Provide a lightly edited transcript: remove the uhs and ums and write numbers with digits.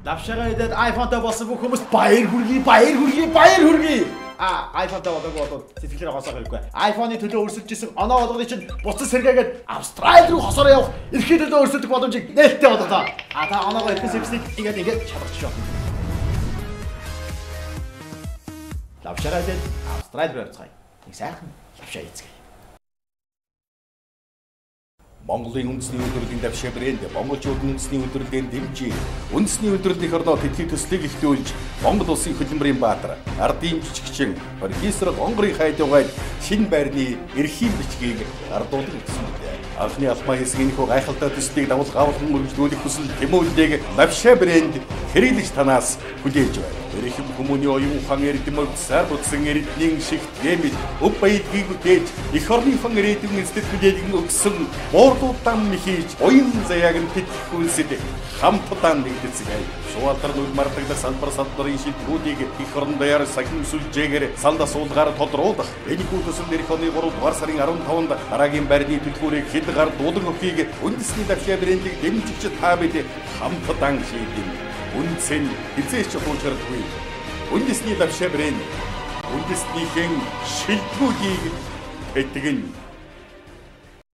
Лавшаага идээд iPhone-тай болсон бүх хүмүүст баяр хүргэе, баяр хүргэе, баяр хүргэе. iPhone-тай болоогүй бол сэтгэлээр госох хэрэггүй. iPhone-ы төлөө өрсөлдөж исэн оноо болгоны чинь буцан сэргээгээд Австрали руу хосоор явах эрхийн төлөө өрсөлдөх боломжийг нээлттэй болголоо. Та оноогоо эрхэн сэргэснийг ингээд шалгачих шүү. Лавшаага идээд Австрали руу явцгаая. Нэг сайхан лавшаа ийцгээе. Монголын үндэсний үйлдвэрлэлийн давшаа брэнд монголчуудын үндэсний үйлдвэрлэлийн дэмжиж, үндэсний үйлдвэрлэлийн орноо тэтгэх төслийг эхлүүлж, Монгол улсын хөдөлмөрийн баатар, ардын жижигчин, профессор Гонгорын хайдуугай шинэ байрны эрхийн бичгийг гардуулан өгсөн билээ. Анхны алхмаа хийсэн энэхүү гайхалтай төслийг давал гавлан өргөжлүүлэх хүсэл тэмүүллийг давшаа брэнд хэрэглэгч танаас хүлээж байна. Эрхэм хүмүүний оюун ухаан эрдэм өвсөр бүтсэн эрдний шигтгэмэл өв баялагийг бүтээж эх орныхон ирээдүйн эздэт хүлээлгэн өгсөн буурлуудан мэхийж уян заяаг нь тэтгэх үйлсэд хамтдаа нэгдэцгээе. Суултар нүд мардаглах салбар салбарын шилдэгүүдийг эх орон даяар сахин сүлжээгээр санд асуулгаар тодруулах. Энэхүү төсөл эх оны 3 дугаар сарын 15-нд дараагийн байрны түлхүүрийг хэд гардуулан өгөхийг үндэсний давшаа брендийг дэмжигч та бид хамтдаа шийднэ. Үндэс нь хэзээ ч хуучрдаггүй. Үндэсний давшаа брэнд үндэснийхэн шилдэгүүдийг тэтгэнэ.